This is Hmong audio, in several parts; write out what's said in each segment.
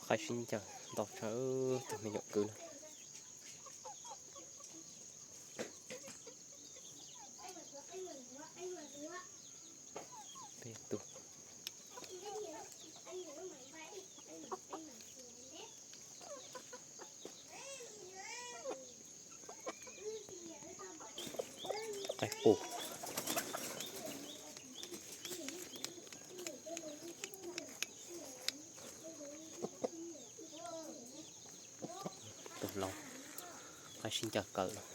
Qaib sib ncaws ntau tshaj, tus me nyuam kwv na. Peb tug qaib qus. Tus laus, qaib sib ncaws kawg los.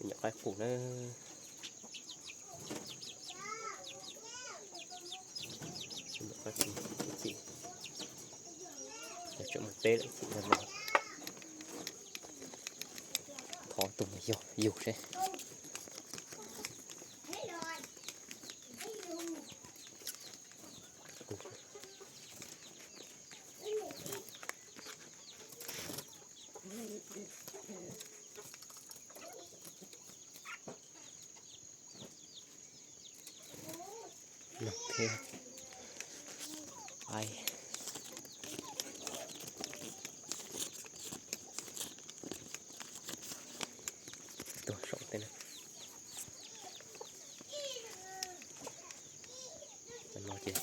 Nyuam qaib qus na. Nyuam qaib qus ib txhis, yog tseem mus peb lawm ib txhis no. Thov tus mus yug yug seb. Nog thiab. Ai, tuag saum tej na. No ces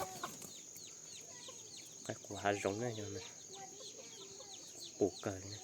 qaib qus hav zoov na, yog qus kawg li.